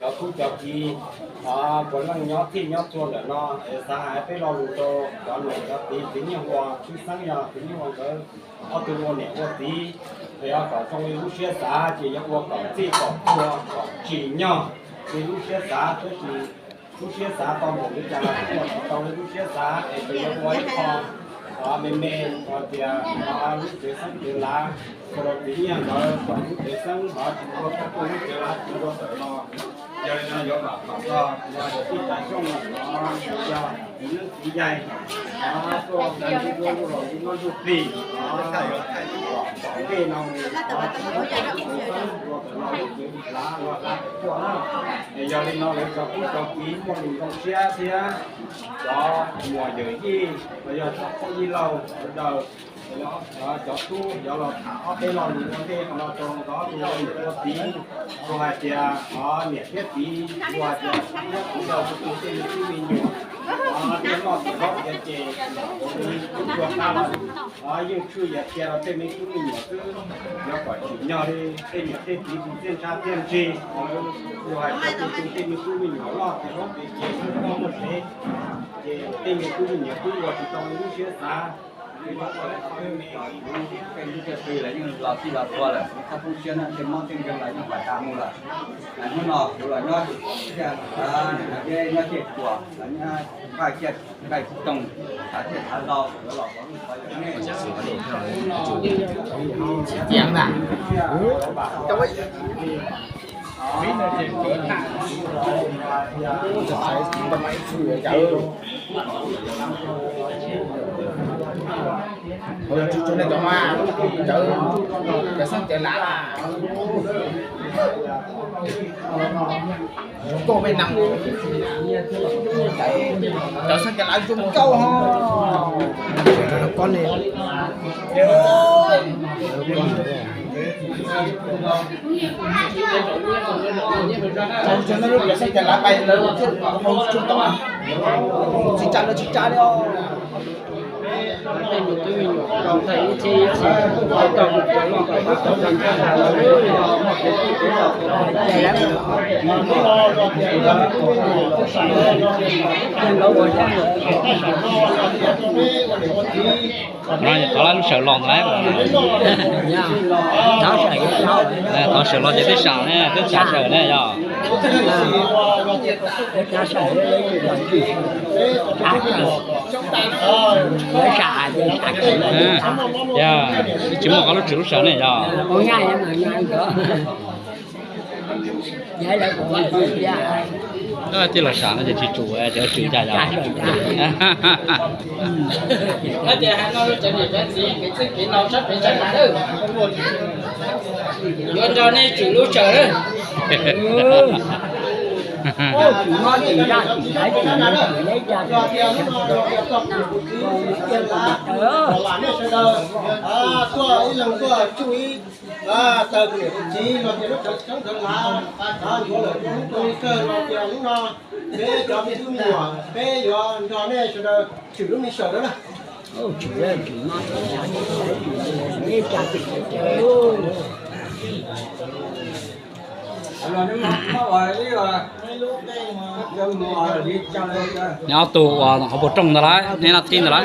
Cov kub cov kiv, puav leej nyob txhij nyob txhua ntawm no, es xav hais peb lo lus rau cov niam cov txiv, txiv Nyiaj Hua, txiv Xeeb yog txiv Nyiaj Hua nkawd ob tug ua niam ua txiv, es yog kom zoo li lub siab xav ces yuav ua kom txhij kom txhua kom tsim nyog li lub siab xav, tab sis lub siab xav tau npaum li cas los kuj ua tsis tau li lub siab xav, es ces yuav ua ib qho me me hais tias lub tsev xeeb tsev lav, ua rau txiv Nyiaj nkawd kom lub tsev xeeb hov tsis ua, lub tsev lav tsis ua tawm los. Yog li no yuav mam kom txog ua tib tsav xyoo no yog txiv neeb txiv yaig, tuaj ua ntu ua lub los ntu noj ntuj plig, tom ntej no mus ua tawm los lub tsev lav los lav tawm tuaj na. Yog li no lawv cov kub cov kiv muaj lus zoo siab thiab cov muam yawm yij los yog cov phooj ywg laug sawv daws, cov tub yuav los tham ob peb lo lus ua ntej qhov no rau nkawd ob tug ua niam ua txiv, rau hais tias niam thiab txiv ua hais tias thiab kuv yog kuv tus tej me tub me nyuam, tias noj tias haus tias ces kuv ua qab los yeej tshwj yam cia rau tej me tub me nyuam xwb. Yuav kom tsim nyog li tej niam tej txiv tus txiaj ntsha txiaj ntsig, yog hais tias tus tus tej me tub me nyuam loj tias haus tias ces muaj poj muaj sev, ces tej me tub me nyuam twb ua tsis tau li lub siab xav. Lub caij twg lawv yeej los txij los txhua lawm, thaj poob siab no tej mob tej nkeeg los yeej pam tas mus lawm. Hnub no kuv los nyob, nyob ciaj tuam, nyob nqaij ciaj nqaij toog, thav ciaj thav ntau, yuav los qhov lub qhov yog nej. Ov, yog tsis tsuas nej cov mas, cov, cov xeeb cov lav, zoo nkauj peb neeg, cov xeeb cov lav zoo nkauj ho. Koj ne, cov xeeb cov lav pais lawv thiaj tsis tsa lawv tsis tsa li os. No thov lub sawm los ntawd lawm. Thov sawm los ces twb sam ne, twb sam sawm ne yog. Yog, tsis muaj qhov lub tswv lub sawm ne yog. Tij laug sam no ces tsis tsum, cov tswv cas yog. Hais tias hais no rau cov niam cov txiv kev txwj kev laus sab pem sab hauv, yuav nrog nej tswm lub sawm na. Tuaj ib leeg tuaj tsuj ib taw, kuv niam kuv txiv los tias lub sawv sawv ntawd mas yuav lawm, lub rau li kawg los tias hnub no peb cov me tub me nyuam peb yuav nrog nej sawv daws tswm lub me sawm na. Neb ob tug uas hauv paus rooj ntawd lawm, neb nab thib ntawd lawm.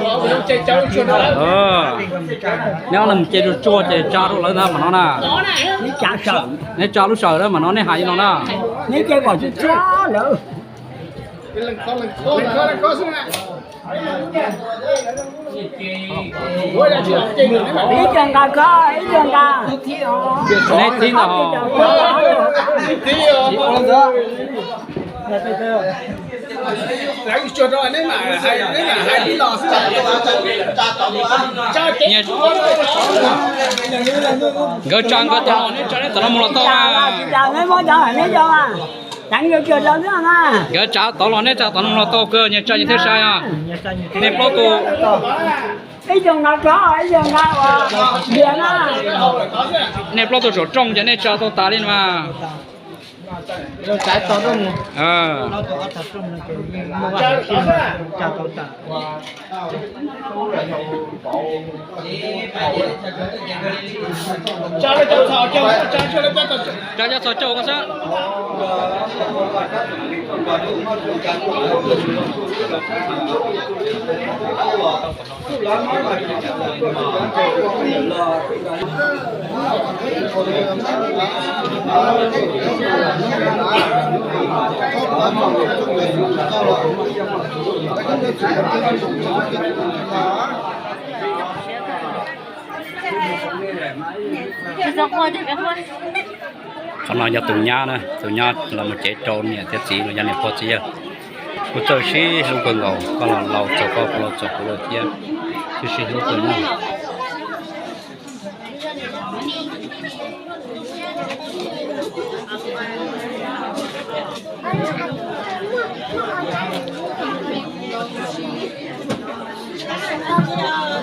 Neb ob leeg mus ce tsuag tsuag ces tsa rau lawv ntawd mas no na. Neb tsa lub sawm na mas no nej hais li no na. Ib co nqa ko, ib co nqa. Neb thib ntawd ho. Nkawd tsa nkawd tau los, neb tsa neb tom no mus los tau. Nkawd tsa tod los neb tsa tom no mus los tau kawg, nyias tsa nyias thiaj sai os. Nej plaub tug, nej plaub tug saum rooj ces nej tsa tau tas li no mas. Tsa cov txhos caug ko xwb. Qhov no yog tus nyab na, tus nyab los mus cev rau niam thiab txiv los yog niam pog txiv yawg. Kuv txawj sib hlub kawg nkaus, koj los laus txog koj, kuv los txog kuv lawm thiab, sib sib hlub kawg na.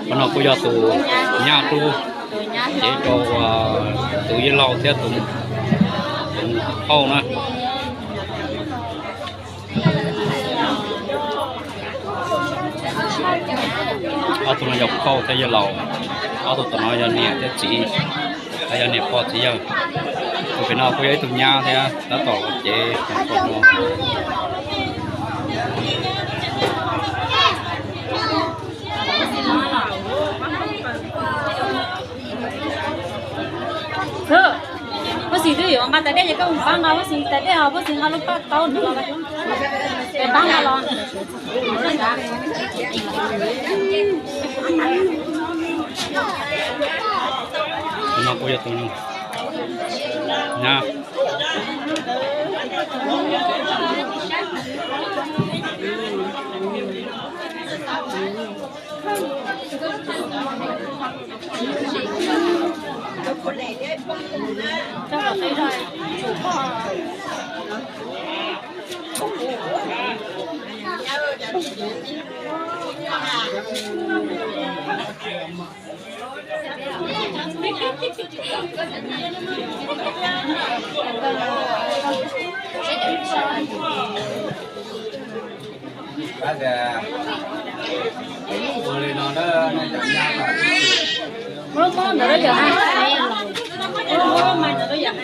Qhov no kuj yog tus nyab rub cev rau tus yawg laus thiab tus phauj na. Ob tug no yog phauj thiab yawg laus, ob tug tom no yog niam thiab txiv, yog niam pog txiv yawg. Tus pem no kuj yog ib tug nyab thiab tab tom cev no. Ua txiv twb yuav nqa tas dej ces koj mus pab nqa, ua txiv tas dej os, ua txiv nqa lub paj taub no los, pab nqa los. Tus no kuj yog tus nyab. Lub mob ntawd yog, lub mob mas ntawd yog.